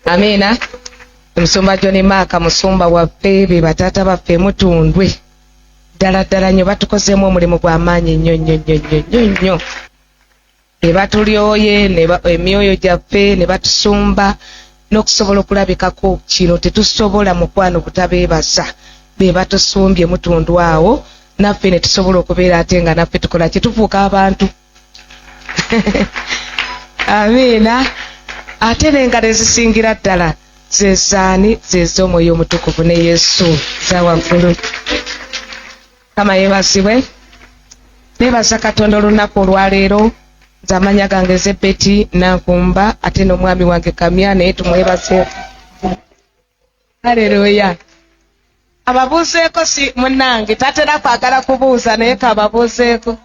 Amiina. Omusumba John Mark musumba waffe, be bataata baffe mutundwe ddala ddala nnyo, batukozeemu omulimu gwa maanyi nnyo nnyo nnyo nnyo nnyo nnyo, ne batulyoye emyoyo gyaffe ne batusumba n'okusobola okulabikako kino tetusobola mukwano butabeebaza, be batusumbye mutundu awo naffe ne tusobola okubeera ate nga naffe tukola kye tufuuka abantu. Amiina. Ate n'engalo ezisingira ddala zezaani? Zez'omwoyo omutukuvu ne Yesu za waggulu. Kama yeebazibwe. Neebaza Katonda olunaku olwaleero. Nze amanya gange nze Betty Nankumba, ate n'omwami wange Kamya naye tumwebaze. Haleluya. Ababuuzeeko si munnange tatera kwagala kubuuza, naye kababuuzeeko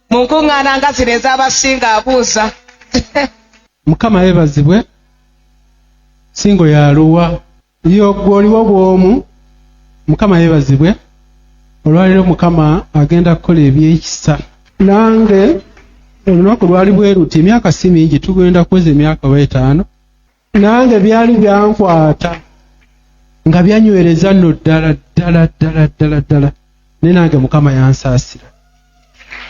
mu nkuŋŋaana nga zino ez'abasinga abuuza. Mukama yeebazibwe. Singo yaluwa yo gwe oliwo bw'omu. Mukama yeebazibwe. Olwaleero Mukama agenda kukola ebyekisa. Nange olunaku lwali bwe luti, emyaka si mingi, tugenda kuweza emyaka oba 5. Nange byali byankwata nga byanywereza nno ddala ddala ddala ddala ddala, naye nange Mukama yansaasira.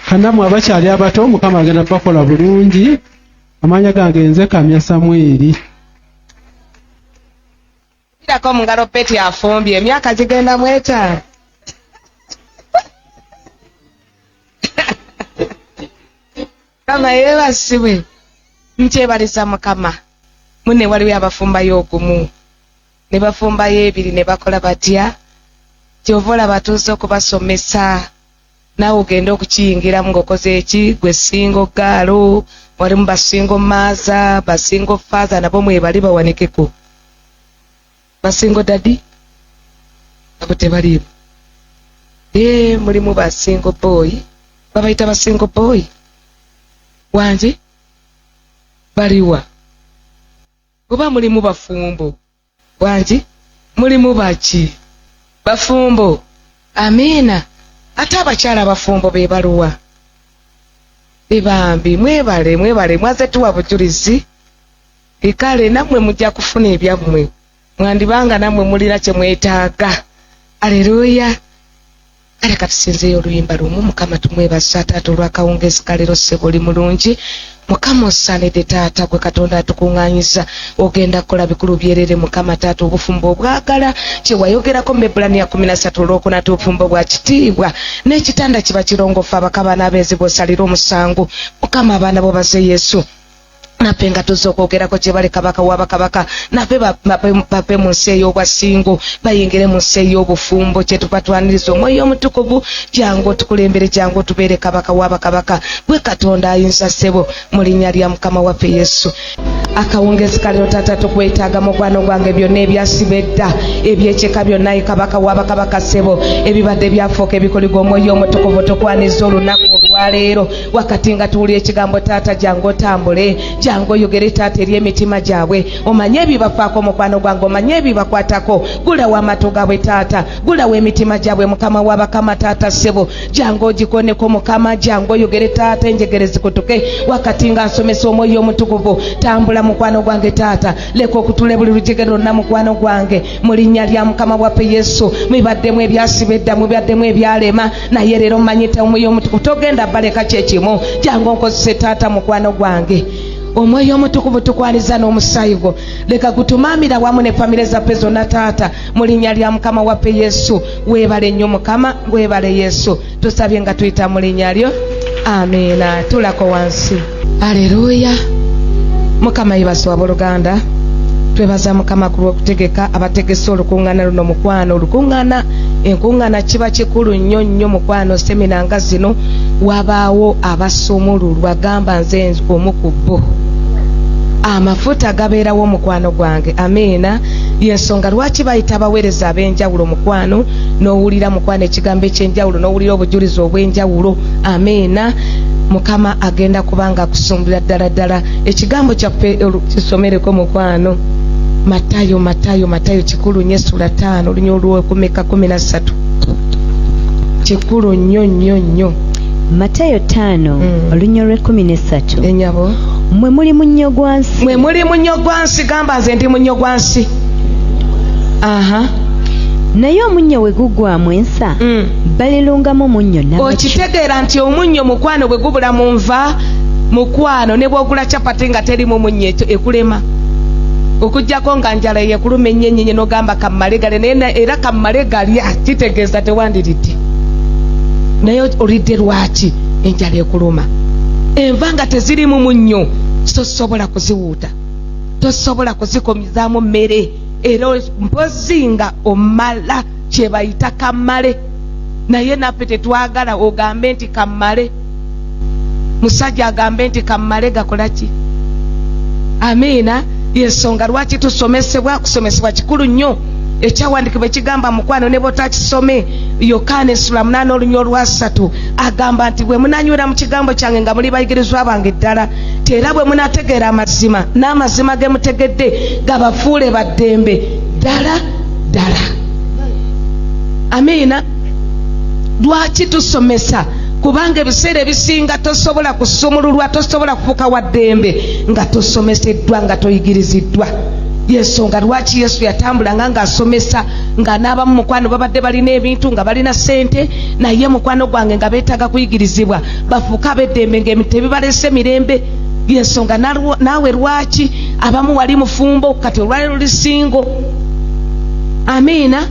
Kanamwe abakyali abato, Mukama agenda bakola bulungi. Amanya gange nze Kamya Samwiri. Kirako mu ngalo Betty afumbye emyaka gigenda mu 5. Mukama yeebazibwe. Nkyebaliza Mukama. Munne waliwo abafumbayo ogumu ne bafumbayo ebiri ne bakola batya, kyova olaba tuze okubasomesa naawe ogende okukiyingiramu ng'okoze eki gwe single girl. Walimu ba single mother, ba single father nabo mwebali bawanikeko, ba single daddy abo tebaliimu. Ee, mulimu ba single boy, babayita ba single boy wangi baliwa? Oba mulimu bafumbo wangi? Mulimu baki bafumbo? Amiina. Ate abakyala abafumbo be baluwa? Ebambi mwebale, mwebale, mwaze tuwa bujulizi. Ekale nammwe mujja kufuna ebyammwe, mwandibanga nammwe mulina kye mwetaaga. Aleluya. Kale katusinzeeyo oluyimba lumu. Mukama tumwebaza taata olw'akawungeezi kaleero. Ssebo oli mulungi Mukama, osaanidde taata, gwe Katonda atukuŋŋaanyiza, ogenda kukola bikulu byerere. Mukama taata, obufumbo obwagala kye wayogerako mu Bebbulaniya 13 olwokuna ti obufumbo bwa kitiibwa n'ekitanda kiba kirongoofu, abakaba n'abenzi bw'osalira omusango. Mukama, abaana bo baze Yesu naffe nga tuzza okwogerako gye bali, kabaka w'abakabaka, naffe bave mu nsi ey'obwasingo bayingire mu nsi ey'obufumbo. Kyetuva twaniriza omwoyo omutukuvu, jangu otukulembere, jangu otubeere kabaka w'abakabaka, gwe Katonda ayinza ssebo, mu linnya lya Mukama waffe Yesu. Akawungezi kaliro taata tukwetaaga mukwano gwange, byonna ebyasiba edda ebyekika byonna, ye kabaka w'abakabaka ssebo, ebibadde byafuuka ebikoligo, omwoyo omutukuvu tukwaniza olunaku olwaleero wakati nga tuwulira ekigambo. Taata jangu otambule, jangu oyogere taata eri emitima gyabwe, omanye ebibafaako mukwano gwange, omanye ebibakwatako, gulawo amatu gaabwe taata, gulawo emitima gyabwe. Mukama w'abakama taata ssebo, jangu ogikoneko. Mukama jangu oyogere taata, enjegere zikutuke wakati nga nsomesa. Omwoyo omutukuvu tambula mukwano gwange taata, leka okutule buli lujegere lwonna mukwano gwange, mu linnya lya Mukama waffe Yesu. Mubaddemu ebyasiba edda, mubaddemu ebyalema, naye leero mmanyite omwoyo omutukuvu togenda baleka kyekimu. Jangu onkozese taata mukwano gwange. Omwoyo omutukuvu tukwaniza n'omusaayi gwo, leka gutumaamira wamu ne famire zaffe zonna taata, mu linnya lya Mukama waffe Yesu. Weebale nnyo Mukama, weebale Yesu, tusabye nga tuyita mu linnya lyo, amiina. Tulako wansi. Aleluya. Mukama yebazibwa. Abooluganda, twebaza Mukama ku lw'okutegeka abategese olukuŋŋaana luno mukwano. Olukuŋŋaana, enkuŋŋaana kiba kikulu nnyo nnyo mukwano. Semina nga zino wabaawo abasumululwa, gamba nze omu ku bo, amafuta gabeerawo mukwano gwange. Amiina. Yensonga lwaki bayita abaweereza ab'enjawulo mukwano, n'owulira mukwano ekigambo ekyenjawulo, n'owulira obujulizi obw'enjawulo. Amiina. Mukama agenda kubanga akusumbira ddala ddala. Ekigambo kyaffe kisomereko mukwano. Matayo, Matayo, Matayo, kikulu nnyo, essula 5 olunya olwokumeka 13, kikulu nnyo nnyo nnyo. Matayo 5, olunya olw'ekkumi n'essatu. Enyabo. Mwe muli munnyo gwa nsi. Mwe muli munnyo gwa nsi. Gamba nze ndi munnyo gwa nsi. Aha. Naye omunnyo we guggwaamu ensa, balilungamu munnyo nabaki? Okitegeera nti omunnyo, mukwano, bwe gubula mu nva, mukwano, ne bw'ogula capati nga terimu munnyo ekulema, okuggyako nga njala yekuluma ennyo ennyo n'ogamba kammale gale. Naye era kammale galya kitegeeza tewandiridde, naye olidde lwaki? Enjala ekuluma. Enva nga tezirimu munnyo tosobola kuziwuuta, tosobola kuzikomizaamu mmere, era mpozi nga omala kyebayita kammale. Naye naffe tetwagala ogambe nti kammale, musajja agambe nti kammale gakola ki? Amiina. Yensonga lwaki tusomesebwa. Kusomesebwa kikulu nnyo. Ekyawandiikibwa ekigamba, mukwano, ne bwotakisome, Yokaana essula 8 olunya olwasatu, agamba nti bwe munanywera mu kigambo kyange nga muli bayigirizwa bange ddala, ti era bwe munategeera amazima, n'amazima ge mutegedde gabafuule baddembe ddala ddala. Amiina. Lwaki tusomesa? Kubanga ebiseera ebisinga tosobola kusumululwa, tosobola kufuuka wa ddembe nga tosomeseddwa, nga toyigiriziddwa. Yensonga lwaki Yesu yatambulanga ng'asomesa, nga n'abamu, mukwano, babadde balina ebintu, nga balina ssente, naye mukwano gwange nga beetaaga kuyigirizibwa bafuuke ab'eddembe, ng'ebintu tebibalese mirembe. Yensonga naawe lwaki abamu wali mufumbo, kati olwaleero luli single. Amiina.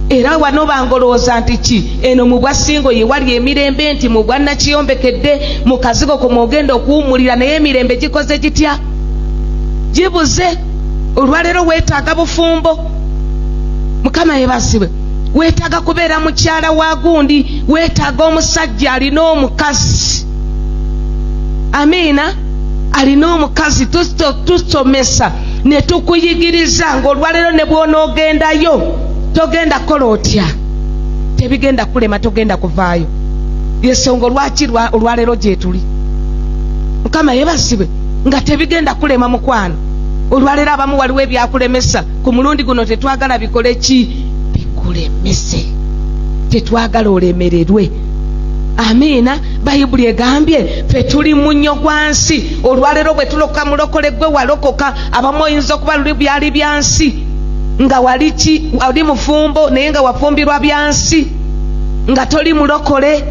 Era wano bangolowooza nti ki eno mu bwa single ye wali emirembe, nti mu bwa nakiyombekedde mu kazigo ko mwogenda okuwummulira, naye emirembe gikoze gitya? Gibuze. Olwaleero weetaaga bufumbo, Mukama yebazibwe. Weetaaga kubeera mukyala wa gundi, weetaaga omusajja alina omukazi. Amiina. Alina omukazi. Tusomesa ne tukuyigiriza ng'olwaleero ne bw'onoogendayo togenda kukola otya? Tebigenda kulema, togenda kuvaayo. Yensonga olwaki olwaleero gyetuli, Mukama yebazibwe, nga tebigenda kulema, mukwano. Olwaleero abamu waliwo ebyakulemesa. Ku mulundi guno tetwagala bikole ki? Bikulemese. Tetwagala olemererwe. Amiina. Bayibuli egambye ffe tuli munnyo gwa nsi. Olwaleero bwe tulokoka, mulokole gwe walokoka, abamu oyinza okuba luli byali bya nsi, nga wali ki, wali mufumbo, naye nga wafumbirwa bya nsi, nga toli mulokole,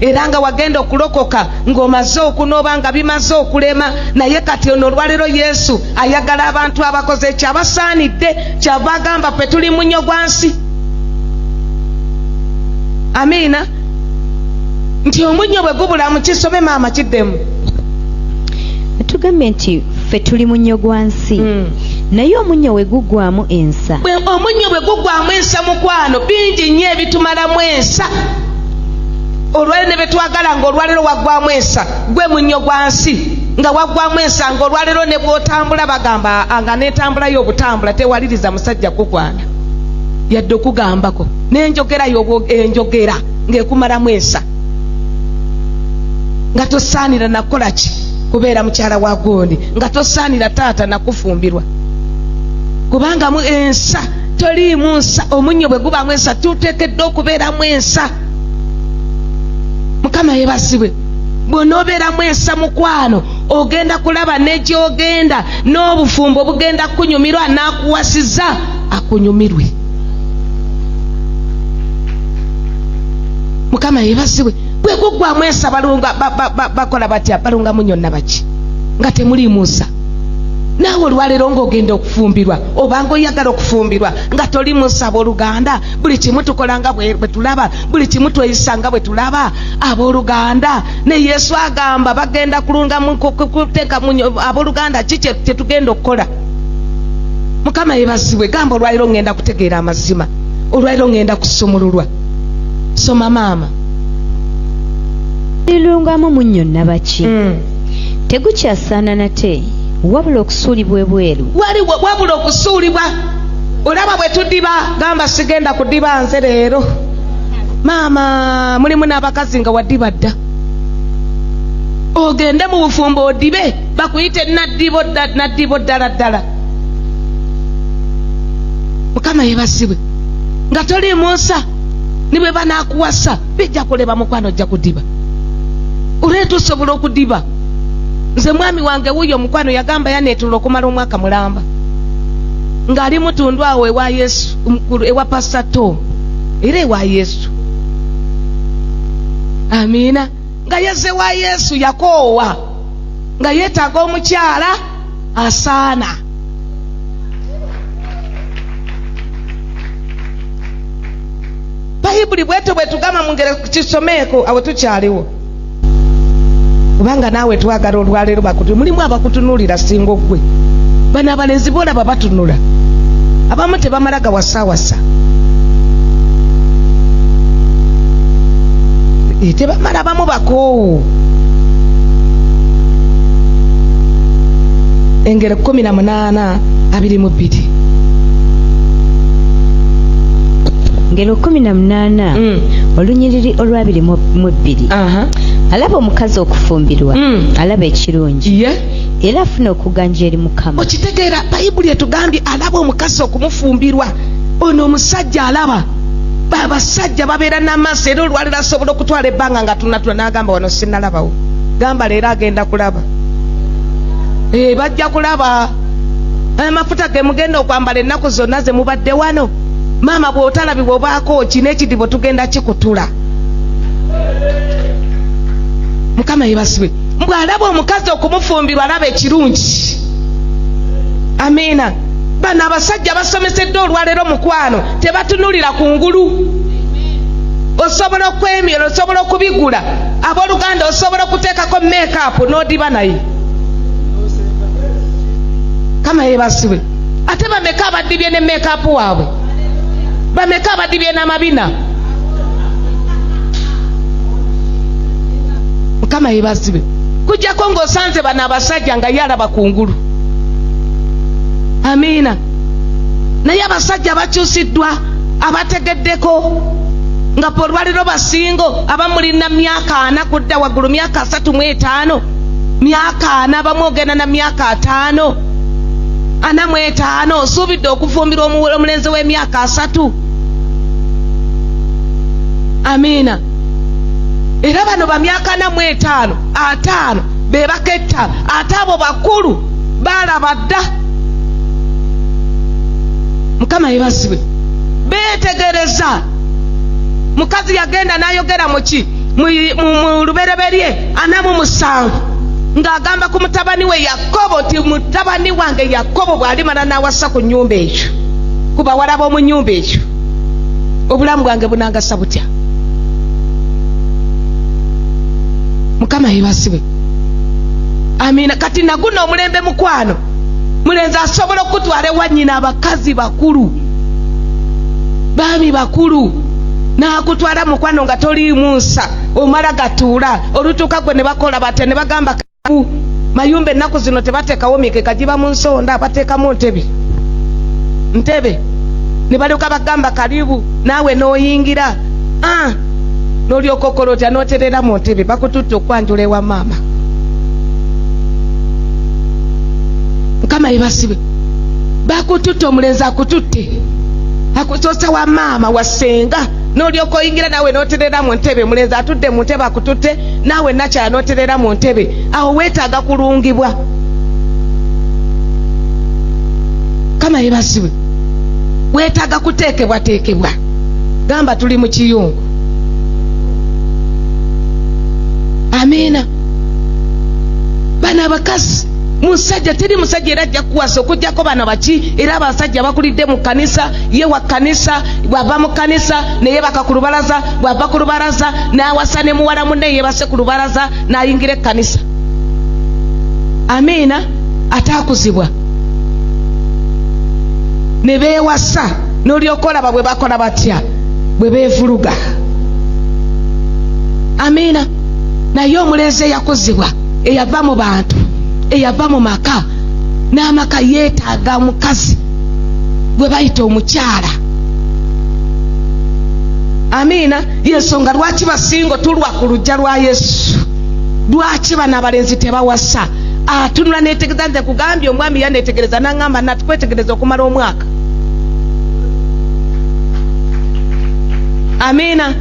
era nga wagenda okulokoka ng'omaze okunooba, nga bimaze okulema. Naye kati ono olwaleero Yesu ayagala abantu abakoze ekyo, abasaanidde. Kyava agamba ffe tuli munnyo gwa nsi. Amiina. Nti omunnyo bwe gubula mu kisome, maama, kiddemu. Tugambye nti ffe tuli munnyo gwa nsi. Naye omunnyo we guggwamu ensa, Omunnyo bwe gugwamu ensa, mukwano, bingi nnyo ebitumalamu ensa olwaleero ne betwagala. Nga olwaleero waggwamu ensa, gwe munnyo gwa nsi, nga waggwamu ensa, nga olwaleero ne bw'otambula bagamba nga n'entambula y'obutambula tewaliriza musajja kukwana yadde okugambako, n'enjogera enjogera ng'ekumalamu ensa, nga tosaanira nakukola ki? Kubeera mukyala wa gundi, nga tosaanira taata nakufumbirwa, kubanga mu ensa toliimu nsa. Omunnyo bwe gubaamu ensa, tuteekeddwa okubeeramu ensa. Mukama yebazibwe. Bw'onoobeeramu ensa, mukwano, ogenda kulaba ne gy'ogenda n'obufumbo bugenda kukunyumirwa, n'akuwasiza akunyumirwe. Mukama yebazibwe. Bwe guggwamu ensa, balunga bakola batya? Balunga munnyo nabaki nga temuliimu nsa? Naawe olwaleero ng'ogenda okufumbirwa, obanga oyagala okufumbirwa, nga toli mu nsa, abooluganda, buli kimu tukola nga bwe tulaba, buli kimu tweyisa nga bwe tulaba, abooluganda. Ne Yesu agamba bagenda kulunga kuteeka munnyo. Abooluganda, ki kyetugenda okukola? Mukama yebazibwe. Gamba, olwaleero ŋŋenda kutegeera amazima, olwaleero ŋŋenda kusumululwa. Soma, maama. Lirungamu munnyo nabaki? Tegukyasaana nate wabula okusuulibwa ebweru. Wabula okusuulibwa. Olaba bwe tudiba? Gamba, sigenda kudiba nze leero. Maama, mulimu n'abakazi nga wadiba dda. Ogende mu bufumbo odibe, bakuyite naddibo, naddibo ddala ddala. Mukama yebazibwe. Nga toliimu nsa, ne bwe banaakuwasa bijja kuleba, mukwano, ojja kudiba. Olwera tusobola okudiba. Nze mwami wange wuuyo omukwano yagamba yaneetulula okumala omwaka mulamba ng'ali mutundu awo ewa Yesu, ewa Pastor Tom, era ewa Yesu. Amiina. Nga yazze wa Yesu, yakoowa nga yeetaaga omukyala asaana. Bayibuli bwetyo bwetugamba mu ngero, kisomeeko awo tukyaliwo, kubanga naawe twagala olwaleero bakutu mulimu abakutunuulira singa oggwe. Bano abalenzi boolaba batunula, abamu tebamala gawasawasa, tebamala, abamu bakoowu. Engero 18:22. Ngero 18, olunyiriri olwabiri mu bbiri. Alaba omukazi okufumbirwa, alaba ekirungi, era afuna okuganja eri Mukama. Okitegeera, Bayibuli etugambye alaba omukazi okumufumbirwa. Ono omusajja alaba, abasajja babeera n'amaaso, era olwaliro asobola okutwala ebbanga nga tunatula n'agamba wano sinnalabawo. Gamba leero agenda kulaba. Bajja kulaba amafuta ge mugenda okwambala ennaku zonna ze mubadde wano. Maama, bw'otalabibwa obaako ki n'ekidibo tugenda kikutula. Mukama yebasibwe. Mbw'alaba omukazi okumufumbirwa, alaba ekirungi. Amiina. Bano abasajja basomeseddwa olwaleero mukwano, tebatunulira ku ngulu. Osobola okwemyera, osobola okubigula, abooluganda, osobola okuteekako makeup n'odiba naye. Kama yebasibwe. Ate bameka abadibye ne makeup waabwe? Bameka abadibye n'amabina? Mukama yebazibwe. Kujjako ng'osanze bano abasajja nga ye alaba ku ngulu. Amiina. Naye abasajja bakyusiddwa, abategeddeko nga pe olwaliro basingo abamulina myaka 40 kudda waggulu, myaka 35, myaka 40, abamu ogenda na myaka 50, 45, osuubidde okufumbirwa omulenzi w'emyaka 30. Amiina. Era bano ba myaka 45, 50 be baketta, ate abo bakulu baalaba dda. Mukama yebazibwe. Beetegereza. Mukazi yagenda n'ayogera muki mu Lubereberye 47 ng'agamba ku mutabani we Yakobo nti mutabani wange Yakobo bw'alimala n'awasa ku nnyumba eyo, ku bawala b'omu nnyumba eyo, obulamu bwange bunangasa butya? Mukama yebazibwe. Amiina. Kati naguno omulembe mukwano, mulenzi asobola okukutwala ewa nnyina, abakazi bakulu, baami bakulu, n'akutwala mukwano nga toliimu nsa, omala gatuula olutuuka gwe ne bakola batya? Ne bagamba mayumba ennaku zino tebateekawo mikeka, giba mu nsonda, bateekamu ntebe ntebe, ne balyoka bagamba karibu, naawe n'oyingira, n'olyoka okola otya? N'oterera mu ntebe, bakututte okwanjula ewa maama. Mukama yebasibe. Bakututte, omulenzi akututte, akusoose wa maama wa ssenga, n'olyoka oyingira naawe n'oterera mu ntebe. Mulenzi atudde mu ntebe akututte, naawe nakyala n'oterera mu ntebe. Awo weetaaga kulungibwa. Kama yebasibe. Weetaaga kuteekebwateekebwa. Gamba tuli mu kiyungu. Amiina. Bano abakazi, musajja teri musajja era ajja kukuwasa okuggyako bano baki. Era abasajja bakulidde mu kkanisa, ye wa kkanisa, bw'ava mu kkanisa ne yeebaka ku lubalaza, bw'ava ku lubalaza n'awasa ne muwala munne yeebase ku lubalaza n'ayingira ekkanisa. Amiina. Ataakuzibwa ne beewasa, n'olyoka olaba bwe bakola batya, bwe beevuluga. Amiina. Naye omulenzi eyakuzibwa, eyava mu bantu, eyava mu maka n'amaka, yeetaaga omukazi gwe bayita omukyala. Amiina. Yensonga lwaki basingo tulwa ku lujja lwa Yesu, lwaki bano abalenzi tebawasa. Atunula netegereza. Nze kugambye omwami yanetegereza naŋŋamba natukwetegereza okumala omwaka. Amiina.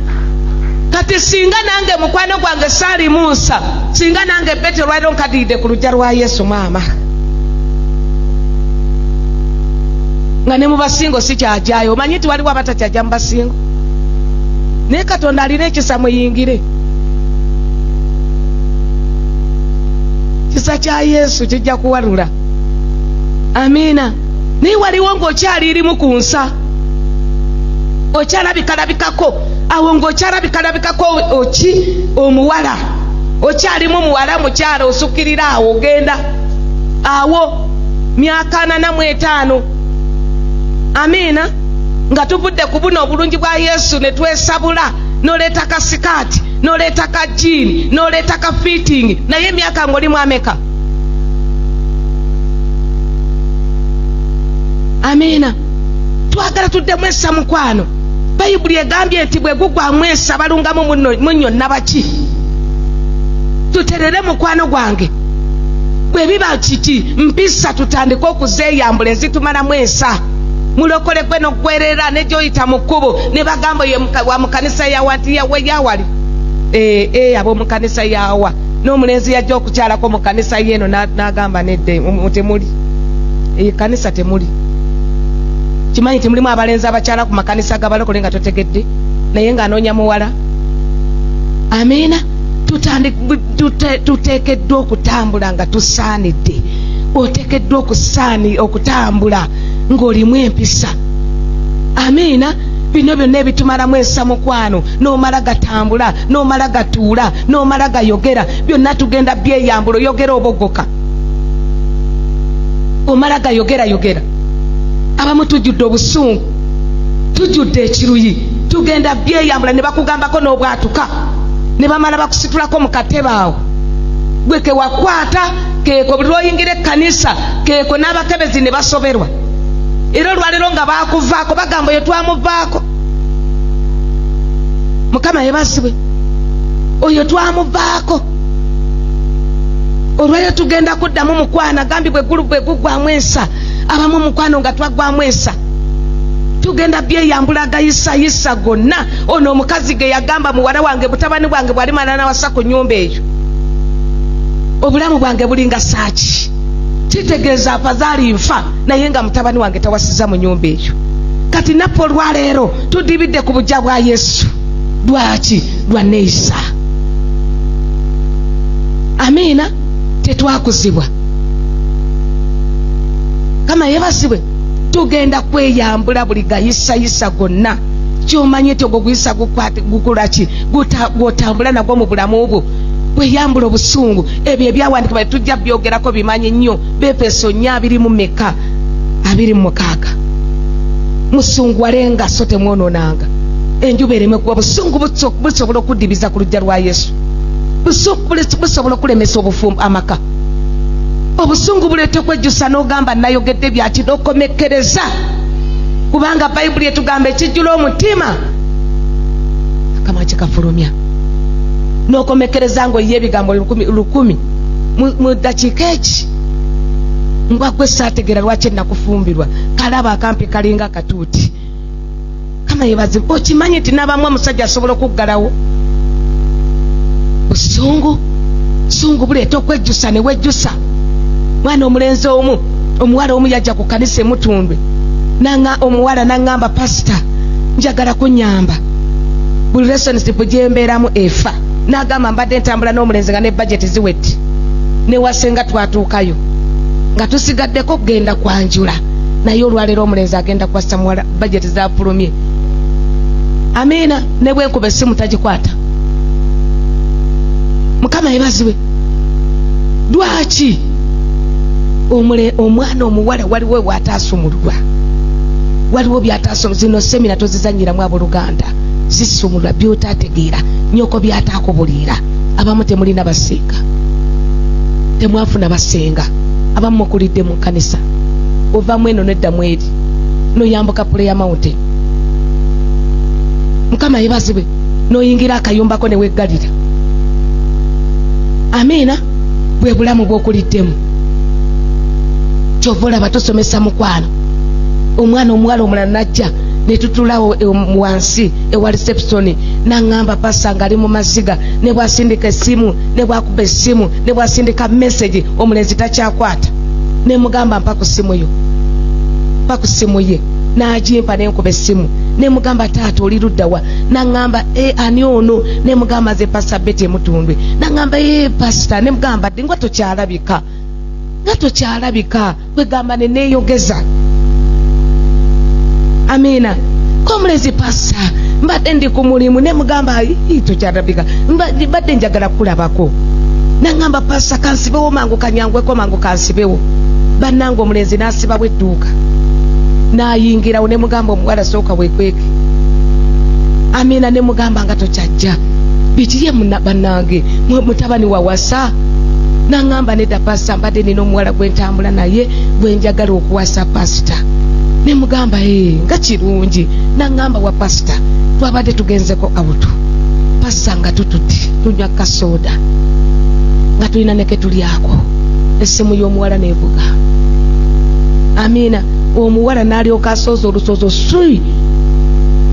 Kati singa nange mukwano gwange saalimu nsa, singa nange Betty olwaliro nkadiridde ku lujja lwa Yesu maama, nga ne mu basingo sikyajaayo. Omanyi nti waliwo abatakyajja mu basingo, naye Katonda alina ekisa, muyingire. Kisa kya Yesu kijja kuwalula. Amiina. Naye waliwo ng'okyaliirimu ku nsa, okyalabikalabikako awo, ng'okyalabikalabikako oki omuwala, okyalimu muwala, mukyala, osukirira awo, ogenda awo myaka 45. Amiina. Nga tuvudde ku buno obulungi bwa Yesu ne twesabula, n'oleeta ka sikaati, n'oleeta ka jiini, n'oleeta ka fitting, naye emyaka ng'olimu ameka? Amiina. Twagala tuddemu essa, mukwano. Bayibuli egambye nti bwe gugwamu ensa balungamu munnyo nabaki. Tuterere, mukwano gwange. Bwe biba kiki mpisa, tutandike okuzeeyambula ezitumalamu ensa. Mulokole gwe noggwerera ne gyoyita mu kkubo ne bagamba ye wa mu kanisa yawa, nti yawe yawali ab'omu kanisa yawa. N'omulenzi yajja okukyalako mu kanisa yeeno n'agamba nedde temuli eyo kanisa, temuli kimanyi nti mulimu abalenzi abakyala ku makanisa g'abalokole nga totegedde, naye ng'anoonya muwala. Amiina. Tuteekeddwa okutambula nga tusaanidde. Oteekeddwa okusaani okutambula ng'olimu empisa. Amiina. Bino byonna ebitumalamu ensa, mukwano, n'omala gatambula, n'omala gatuula, n'omala gayogera, byonna tugenda byeyambula. Oyogera obogoka, omala gayogera yogera. Abamu tujjudde obusungu, tujjudde ekiruyi, tugenda byeyambula. Ne bakugambako n'obwatuka, ne bamala bakusitulako mu katebe awo gwe kewakwata keeko. Buli lwoyingira ekkanisa keeko, n'abakebezi ne basoberwa. Era olwaleero nga bakuvaako, bagamba oyo twamuvaako. Mukama yebazibwe, oyo twamuvaako. Olwaleero tugenda kuddamu, mukwano. Agambibwa eggulu bwe gugwamu ensa. Abamu, mukwano, nga twaggwamu ensa, tugenda byeyambula agayisayisa gonna. Ono omukazi ge yagamba, muwala wange, mutabani wange bw'alimala nawasa ku nyumba eyo, obulamu bwange bulinga saaki. Kitegeeza afazaali nfa, naye nga mutabani wange tawasiza mu nyumba eyo. Kati naffe olwaleero tudibidde ku bujja bwa Yesu. Lwaki? Lwa neeyisa. Amiina. Tetwakuzibwa. Kama yebazibwe. Tugenda kweyambula buli gayisayisa gonna. Kyomanyi nti ogwo guyisa gukolaki gwotambula nagwo mu bulamu bwo. Bweyambula obusungu. Ebyo ebyawandikibwa tujja byogerako, bimanyi nnyo. Befeso 4 abiri mu meka, 26: musunguwalenga so temwonoonanga, enjuba ereme kuba. Busungu busobola okuddibiza ku lujja lwa Yesu. Busungu busobola okulemesa obufumbo, amaka. Obusungu buleeta okwejjusa n'ogamba nayogedde byaki, n'okomekkereza, kubanga Bayibuli etugamba ekijjula omutima akamwa kikafulumya. N'okomekkereza ng'oyiye ebigambo lukumi lukumi mu ddakiika eki. Mbwa gwe, saategeera lwaki enakufumbirwa. Kalaba akampi kalinga akatuuti. Kama yebazi. Okimanyi nti n'abamu omusajja asobola okuggalawo busungu? Sungu buleeta okwejjusa ne wejjusa. Mwana omulenzi omu, omuwala omu yajja ku kanisa emutundwe nanga omuwala naŋŋamba, "Pasita, njagala kunyamba, buli relationship gyembeeramu efa." N'agamba, "Mbadde ntambula n'omulenzi nga ne budget ziwedde, newasenga twatuukayo nga tusigaddeko kugenda kwanjula, naye olwaleero omulenzi agenda kuwasa muwala, budget zafulumye." Amiina. Ne bwenkuba essimu tagikwata. Mukama yebazibwe. Lwaki omwana omuwala waliwo bwataasumulwa, waliwo byataasumulwa? Zino seminar tozizanyiramu, abooluganda. Zisumulwa byotategeera, nyoko byataakubuliira. Abamu temulina basenga, temwafuna basenga. Abamu mukulidde mu kanisa, ovamu eno neddamu eri, noyambuka Prayer Mountain. Mukama yebazibwe. Noyingira akayumbako neweggalira. Amiina. Bwe bulamu bwokuliddemu. Kyova olaba tusomesa, mukwano. Omwana omuwala omulala najja Ne tutulawo wansi ewa reception, naŋŋamba pasa ng'ali mu maziga, ne bwasindika essimu, ne bwakuba essimu, ne bwasindika message, omulenzi takyakwata. Ne mugamba mpa ku ssimu yo, mpa ku ssimu ye. N'agimpa, ne nkuba essimu, ne mugamba taata oli ludda wa? Naŋŋamba e ani ono? Ne mugamba nze Pastor Betty Emutundwe. Naŋŋamba e pastor. Ne mugamba ddi nga tokyalabika, nga tokyalabika. Kwegamba ne neeyogeza. Amiina. Komulezi pasa mbadde ndi ku mulimu. Ne mugamba tokyalabika, mbadde njagala kulabako. Naŋŋamba pasa kansibewo mangu, kanyangweko mangu kansibewo. Bannange, omulenzi n'asibawo edduuka n'ayingirawo. Ne mugamba omuwala sooka weekweke. Amiina. Ne mugamba nga tokyajja bikiye bannange, mutabani wawasa? Naŋŋamba nedda pasita, mbadde nina omuwala gwe ntambula naye gwe njagala okuwasa pasita. Ne mugamba ee nga kirungi. Naŋŋamba wa pasita twabadde tugenzeko out pasita, nga tutudde tunywa kasooda nga tulina ne ketulyako, essimu y'omuwala nevuga. Amiina. Omuwala n'alyoka asooza olusozo sui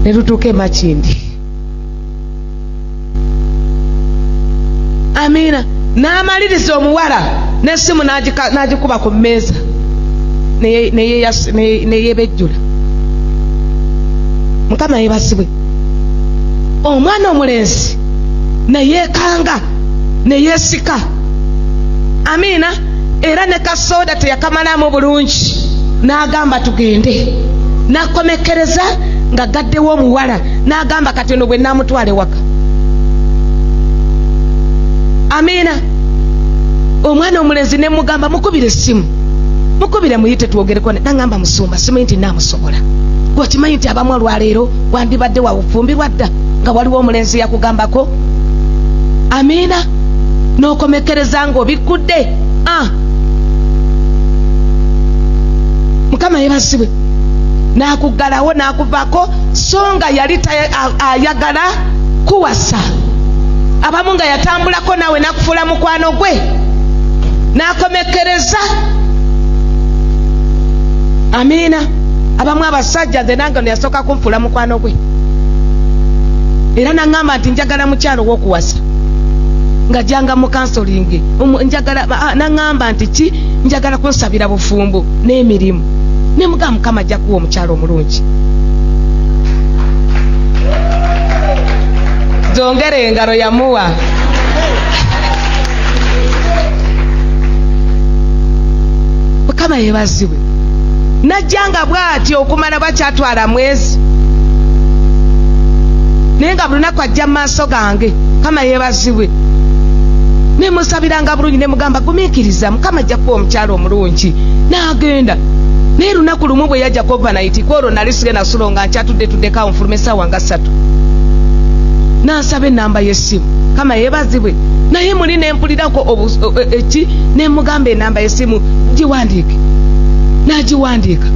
ne lutuuka emakindi. Amiina. N'amaliriza omuwala n'essimu n'agikuba ku mmeeza neyebejjula. Mukama yebazibwe. Omwana omulenzi neyeekanga neyeesika. Amiina. Era ne kasooda teyakamalamu bulungi, n'agamba tugende. N'akomekkereza nga gaddewo omuwala, n'agamba kati ono bwe naamutwala ewaka. Amiina. Omwana omulenzi ne mugamba mukubire essimu, mukubire muyite twogereko. Naŋŋamba musumba simanyi nti naamusobola. Gweokimanyi nti abamu olwaleero wandibadde wawufumbirwa dda nga waliwo omulenzi yakugambako. Amiina. N'okomekkereza ng'obikkudde. Ah, Mukama yebazibwe. N'akuggalawo n'akuvako, so nga yali ayagala kuwasa. Abamu nga yatambulako naawe n'akufuula mukwano gwe n'akomekkereza. Amiina. Abamu abasajja, nze nange ono yasooka kunfuula mukwano gwe era naŋŋamba nti njagala mukyalo w'okuwasa, nga janga mu counseling, njagala naŋŋamba nti ki, njagala kunsabira bufumbo n'emirimu. Ne mugamba Mukama ajja kuwa omukyalo omulungi. Zongera engalo yamuwa. Mukama yebazibwe. Najjanga bw'ati okumala bakyatwala mwezi, naye nga buli lunaku ajja mu maaso gange. Mukama yeebazibwe. Nemusabiranga bulungi, nemugamba gumiikiriza, Mukama ajja kuwa omukyalo omulungi. N'agenda, naye lunaku lumu bwe yajja overnight, kwolwo nali sigenda sulo nga nkyatudde tuddeko awo nfuluma essaawa nga 3, n'ansaba enamba y'essimu. Mukama yeebazibwe. Naye muli nempulirako eki, nemugamba enamba y'essimu giwandiike, n'agiwandiika.